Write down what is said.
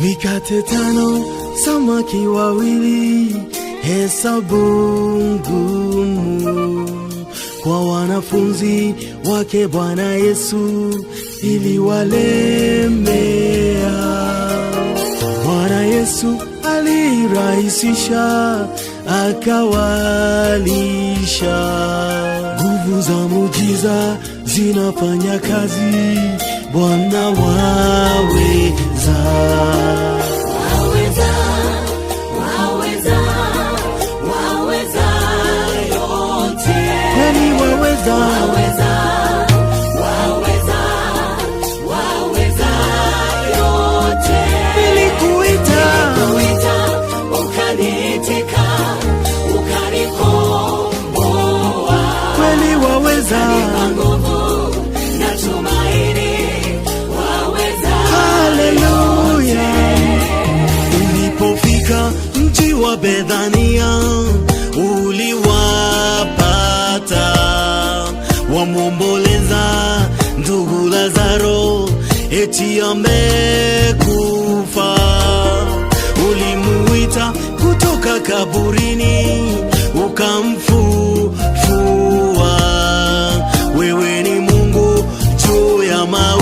Mikate tano, samaki wawili, hesabu ngumu kwa wanafunzi wake Bwana Yesu iliwalemea. Bwana Yesu alirahisisha, akawalisha. Nguvu za muujiza zinafanya kazi, Bwana waweza. Waweza, waweza, waweza yote. Kweli waweza, Waweza, waweza, waweza yote. Nilikuita, Nilikuita, ukaniitika, ukanikomboa. Kweli waweza, Ukanipa nguvu na tumaini, waweza. Haleluya. Ulipofika mji wa Bethania, uliwapata wamwomboleza ndugu Lazaro, eti amekufa. Ulimuita kutoka kaburini, ukamfufua. Wewe ni Mungu juu ya mawe.